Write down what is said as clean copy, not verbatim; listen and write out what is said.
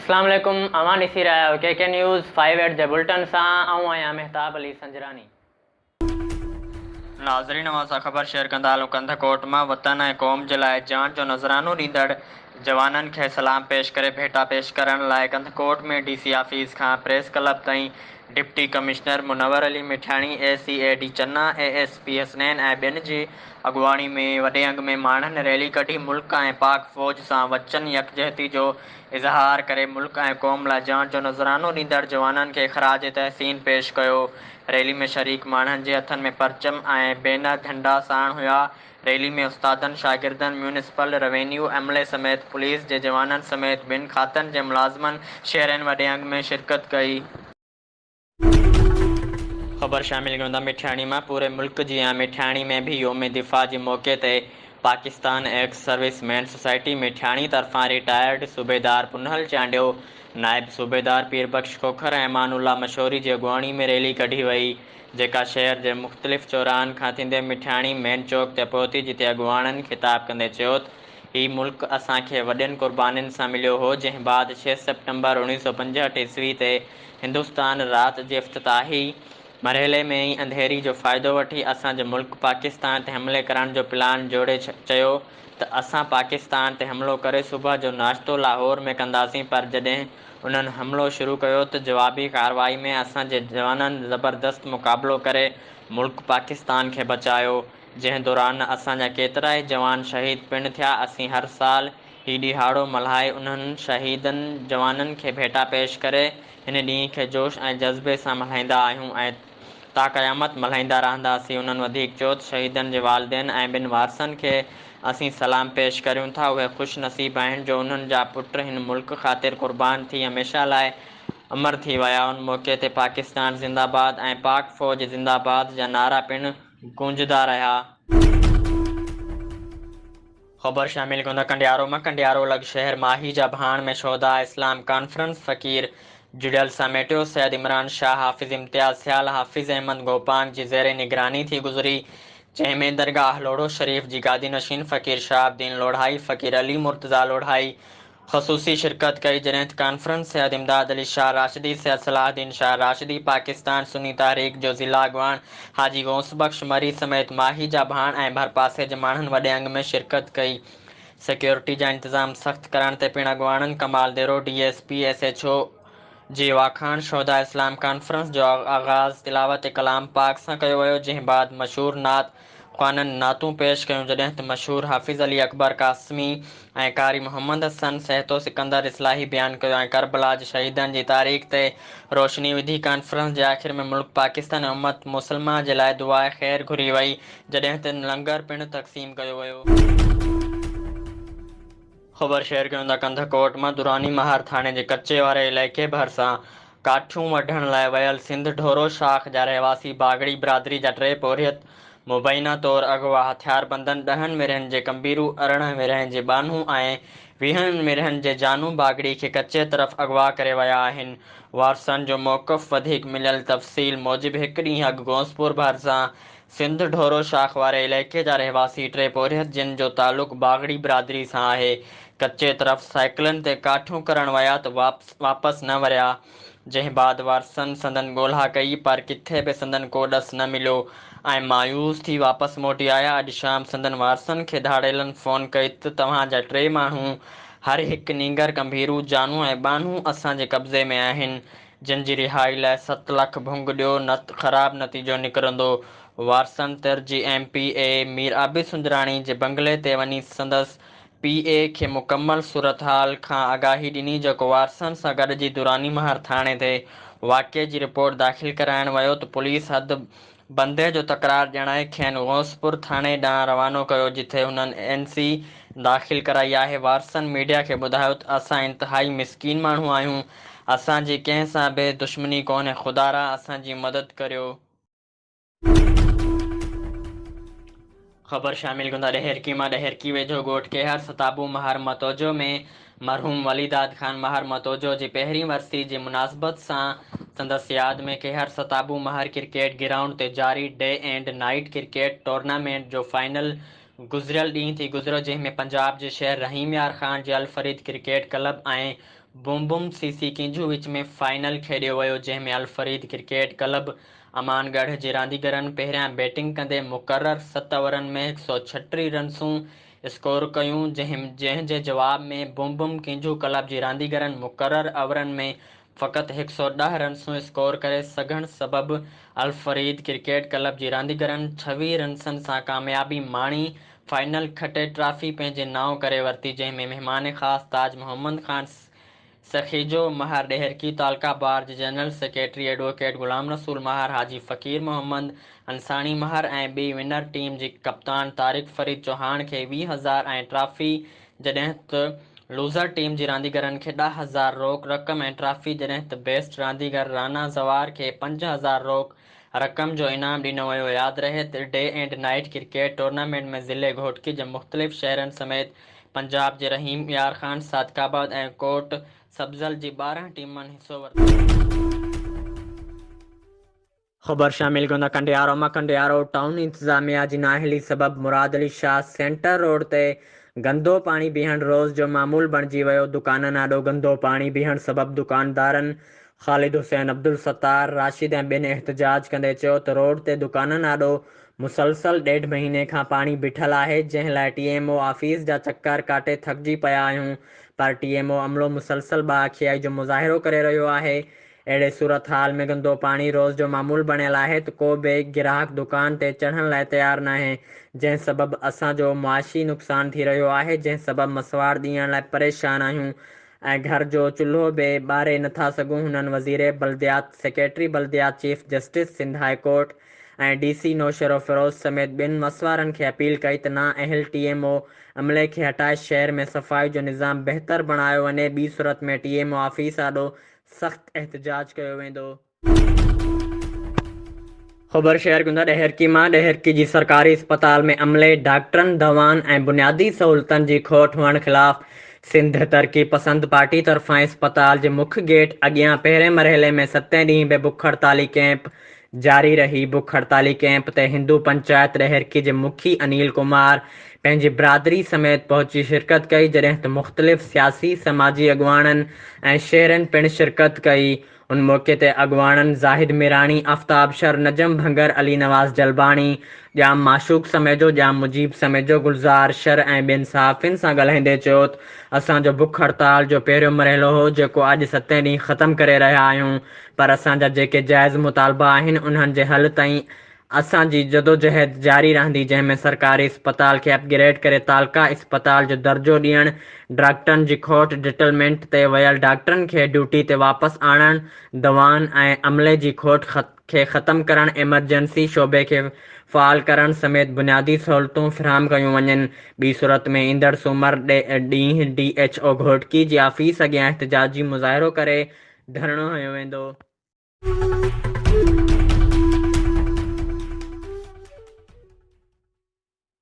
اسلام عليڪم اوهان ڏسي رهيا آهيو ڪي ڪي نيوز 5 ايٽ جي بلٽن سان آئون آهيان مهتاب علي سنجراڻي. ناظرين اوهان سان خبر شيئر ڪندا هلون ڪنڌڪوٽ مان وطن ۽ قوم جي لاء جان جو نذرانو ڏيندڙ جوانن کي سلام پيش ڪري ڀيٽا پيش ڪرڻ لاء ڪنڌڪوٽ ۾ ڊي سي آفيس کان پريس ڪلب تائين deputy commissioner Munawar Ali Mithiani, A C A D Channa, A S P Hasnain ۽ ٻين جي اڳواڻي ۾ وڏي انگ ۾ ماڻهن ريلي ڪڍي ملڪ ۽ پاڪ فوج سان وچن يڪجهتي جو اظهار ڪري ملڪ ۽ قوم لاء جان جو نذرانو ڏيندڙ جوانن کي خراج تحسين پيش ڪيو. ريلي ۾ شريڪ ماڻهن جي هٿن ۾ پرچم ۽ بينر جهنڊا ساڻ هيا. ريلي ۾ استادن، شاگردن، ميونسپل روينيو عملي سميت پوليس جي جوانن سميت ٻين کاتن جي ملازمن، شهرين وڏي انگ ۾ شرڪت ڪئي. خبر شامل ڪيون ٿا مٺياڻي مان پوري ملڪ جيان مٺياڻي ۾ به يوم دفاع جي موقعي تي Pakistan ex servicemen society Mithiani طرفان رٽائرڊ صوبيدار پنهل چانڊيو، نائب صوبيدار پير بخش کوکر ۽ امان الله مشوري جي اڳواڻي ۾ ريلي ڪڍي وئي. جيڪا شهر جي مختلف چوراهن کان ٿيندي مٺياڻي مين چوڪ تي پهتي جتي اڳواڻن خطاب ڪندي چيو ته هي ملڪ اسان کي وڏين قربانين سان مليو هو جنهن بعد 6 سيپٽمبر 1965 عيسوي تي هندستان رات جي افتتاحي مرحلي ۾ ئي انڌيري جو فائدو وٺي اسان جي ملڪ پاڪستان تي حملي ڪرڻ جو پلان جوڙي چيو ته اسان پاڪستان تي حملو ڪري صبح جو ناشتو لاهور ۾ ڪنداسين پر جڏهن انهن حملو شروع ڪيو ته جوابي ڪارروائي ۾ اسان جي جوانن زبردست مقابلو ڪري ملڪ پاڪستان کي بچايو، جنهن دوران اسان جا ڪيترائي جوان شهيد پڻ ٿيا، اسين هر سال هي ڏهاڙو ملهائي انهن شهيدن جوانن کي ڀيٽا پيش ڪري هن ڏينهن کي جوش ۽ جذبي سان ملهائيندا آهيون ۽ تا قيامت ملهائيندا رهنداسين. انهن وڌيڪ چيو ته شهيدن جي والدين ۽ ٻين وارثن کي اسين سلام پيش ڪريون ٿا، اهي خوش نصيب آهن جو انهن جا پٽ هن ملڪ خاطر قربان ٿي هميشه لاء امر ٿي ويا. ان موقعي تي پاڪستان زنده باد ۽ پاڪ فوج زنده باد جا نعرا پڻ گونجندا رهيا. خبر شامل ڪندا ڪنڊيارو مان ڪنڊيارو لڳ شهر ماهي جا ڀاڻ ۾ شهداء اسلام ڪانفرنس فقير جڙيل سميٽيو سيد عمران شاهه حافظ امتياز سيال حافظ احمد گوپانگ جي زير نگراني ٿي گذري جنهن ۾ درگاهه لوڙهو شريف جي گادي نشين فقير شهاب الدين لوڙهائي فقير علي مرتضيٰ لوڙهائي خصوصي شرڪت ڪئي، جڏهن ته ڪانفرنس سيد امداد علي شاهه راشدي، سيد صلاح الدين شاهه راشدي، پاڪستان سني تحريڪ جو ضلع اڳواڻ حاجي غوث بخش مري سميت ماهي جا ڀاڻ ۽ ڀرپاسي جي ماڻهن وڏي انگ ۾ شرڪت ڪئي. سيڪيورٽي جا انتظام سخت ڪرڻ تي پڻ اڳواڻن Kamal Dero, D S P, S H O جي واکاڻ شهداء اسلام ڪانفرنس جو آغاز تلاوت ڪلام پاڪ سان ڪيو ويو، جنهن بعد مشهور نعت خوانن نعتون پيش ڪيون جڏهن ته مشهور حافظ علي اڪبر قاسمي ۽ قاري محمد حسن سهتو سڪندر اصلاحي بيان ڪيو ۽ ڪربلا جي شهيدن جي تاريخ تي روشني وڌي ڪانفرنس جي آخر ۾ ملڪ پاڪستان ۽ امت مسلمه جي لاء دعاء خير گهري وئي جڏهن ته لنگر پڻ تقسيم ڪيو ويو. خبر شيئر ڪيون ٿا ڪنڌڪوٽ مان دراني مهار ٿاڻي جي ڪچي واري علائقي ڀرسان ڪاٺيون وڍڻ لاء ويل سنڌ ڍورو شاخ جا رهواسي باگڙي برادري جا ٽي پورهيت مبينا طور اغوا هٿياربندن ڏهن ورهين جي ڪنبيرو، 18 ورهين جي ٻانهون ۽ ويهن ورهين جي جانو باگڙي کي ڪچي طرف اغوا ڪري ويا آهن. وارثن جو موقف وڌيڪ مليل تفصيل موجب هڪ ڏينهن اڳ غوثپور ڀرسان سنڌ ڍورو شاخ واري علائقي جا رهواسي ٽي پورهيت جن جو تعلق باگڙي برادري سان آهي، ڪچي طرف سائيڪلن تي ڪاٺيون ڪرڻ ويا ته واپس نه وريا، جنهن بعد وارثن سندن ڳولها ڪئي پر ڪٿي به سندن ڪو ڏس نه مليو ۽ مايوس ٿي واپس موٽي آيا، اڄ شام سندن وارثن کي ڌاڙيلن فون ڪئي ته توهان جا ٽي ماڻهو هر هڪ نينگر ڪنڀيرو، جانو ۽ ٻانهون اسان جي قبضي ۾ آهن، جن جي رهائي لاء 7 لک ڀنگ ڏيو نه ته خراب نتيجو نڪرندو. وارثن تر جي M P A Mir Abid Sunjrani جي بنگلي تي وڃي سندس پي اي کي مڪمل صورتحال کان آگاهي ڏني جيڪو وارثن سان گڏجي دراني مهر ٿاڻي تي واقعي جي رپورٽ داخل ڪرائڻ ويو ته پوليس حد بندي جو تڪرار ڄاڻائي کين غوثپور ٿاڻي ڏانهن روانو ڪيو جتي هنن اين سي داخل ڪرائي آهي وارثن ميڊيا کي ٻڌايو ته اسان انتهائي مسڪين ماڻهو آهيون اسان جي ڪنهن سان به دشمني ڪونهي خدارا اسان جي مدد ڪريو. خبر شامل ڪندا ڏهرڪي مان ڏهرڪي ويجهو ڳوٺ ڪيهر ستابو مهر متوجو ۾ مرحوم ولي داد خان مهر متوجو جي پهرين ورسي جي مناسبت سان سندس ياد ۾ ڪيهر ستابو مهر ڪرڪيٽ گرائونڊ تي جاري day and night cricket tournament جو فائنل گذريل ڏينهن ٿي گذريو جنهن ۾ پنجاب جي شهر رحيم يار خان جي الفريد ڪرڪيٽ ڪلب ۽ بوم بوم سي سي ڪينجهو وچ ۾ فائنل کيڏيو ويو، جنهن ۾ الفريد ڪرڪيٽ ڪلب امان ڳڙهه جي رانديگرن پهريان بيٽنگ ڪندي مقرر ست اوورن ۾ 136 رنسون اسڪور ڪيون، جنهن جي جواب ۾ بوم بوم ڪينجهو ڪلب جي رانديگرن مقرر اوورن ۾ فقط 110 رنسون اسڪور ڪري سگهڻ سبب الفريد ڪرڪيٽ ڪلب جي رانديگرن 26 رنسن سان ڪاميابي ماڻي فائنل کٽي ٽرافي پنهنجي نانء ڪري ورتي، جنهن ۾ مهمان خاص تاج محمد خان سخيجو مهر ڏهرڪي تعلقه بار جي general secretary advocate Ghulam Rasool Mehar, Haji Faqir Muhammad Ansani Mehar ۽ ٻي ونر ٽيم جي ڪپتان طارق فريد چوهاڻ کي 20,000 ۽ ٽرافي، جڏهن ته لوزر ٽيم جي رانديگرن کي 10,000 روڪ رقم ۽ ٽرافي، جڏهن ته بيسٽ رانديگر رانا زوار کي 5,000 روڪ رقم جو انعام ڏنو ويو. ياد رهي ته day and night cricket tournament ۾ ضلعي گهوٽڪي جي مختلف شهرن سميت پنجاب جي رحيم يار خان، صادق آباد ۽ ڪوٽ سبزل جي 12 ٽيمن حصو ورتو. خبر شامل ڪندا ڪنڊيارو مان ڪنڊيارو ٽائون انتظاميا جي نااهلي سبب مراد علي شاهه سينٽر روڊ تي گندو پاڻي بيهڻ روز جو معمول بڻجي ويو، دڪانن آڏو گندو پاڻي بيهڻ سبب دڪاندارن خالد حسين، عبدالستار، راشد ۽ ٻين احتجاج ڪندي چيو ته روڊ تي دڪانن آڏو مسلسل ڏيڍ مهيني کان پاڻي بيٺل آهي، جنهن لاء ٽي ايم او آفيس جا چڪر ڪاٽي ٿڪجي پيا آهيون پر ٽي ايم او عملو مسلسل ٻه اکيائي جو مظاهرو ڪري رهيو آهي، اهڙي صورتحال ۾ گندو پاڻي روز جو معمول بڻيل آهي ته ڪو به گراهڪ دڪان تي چڙهڻ لاء تيار ناهي، جنهن سبب اسان جو معاشي نقصان ٿي رهيو آهي، جنهن سبب مسواڙ ڏيڻ لاء پريشان آهيون ۽ گهر جو چلهو به ٻاري نٿا سگهون. هنن وزير بلديات، سيڪريٽري بلديات، chief justice Sindh high court ۽ D C Naushahro Feroze سميت ٻين وس وارن کي اپيل ڪئي ته نااهل ٽي ايم او عملي کي هٽائي شهر ۾ صفائي جو نظام بهتر بڻايو وڃي، ٻي صورت ۾ ٽي ايم او آفيس آڏو سخت احتجاج ڪيو ويندو. خبر شيئر ڪندا ڏهرڪي مان ڏهرڪي جي سرڪاري اسپتال ۾ عملي، ڊاڪٽرن، دوائن ۽ بنيادي سهولتن جي کوٽ هئڻ خلاف سنڌ ترقي پسند پارٽي طرفان اسپتال جي مک گيٽ اڳيان پهرين مرحلي ۾ ستين ڏينهن به بک هڙتالي ڪئمپ جاري رهي. بک هڙتالي ڪئمپ تي هندو پنچائت ڏهرڪي جي مکي انيل ڪمار پنهنجي برادري سميت پهچي شرڪت ڪئي، جڏهن ته مختلف سياسي سماجي اڳواڻن ۽ شهرين پڻ شرڪت ڪئي. ان موقعي تي اڳواڻن زاهد ميراڻي، آفتاب شر، نجم ڀنگر، علي نواز جلباڻي، ڄام معشوق سميجو، ڄام مجيب سميجو، گلزار شر ۽ ٻين صحافين سان ڳالهائيندي چيو ته اسان جو بک هڙتال جو پهريون مرحلو هو جيڪو اڄ ستين ڏينهن ختم ڪري رهيا آهيون پر اسان جا جيڪي جائز مطالبا آهن انهن جي حل تائين اسان جي جدوجهد جاري رهندي جنهن ۾ سرڪاري اسپتال کي اپ گريڊ ڪري تعلقه اسپتال جو درجو ڏيڻ، ڊاڪٽرن جي کوٽ، ڊٽلمينٽ تي ويل ڊاڪٽرن کي ڊيوٽي تي واپس آڻڻ، دوائن ۽ عملي جي کوٽ کي ختم ڪرڻ، ايمرجنسي شعبي کي فعال ڪرڻ سميت بنيادي سهولتون فراهم ڪيون وڃن، ٻي صورت ۾ ايندڙ سومر ڏينهن ڊي ايڇ او گهوٽڪي جي آفيس اڳيان احتجاجي مظاهرو ڪري ڌرڻو هنيو ويندو.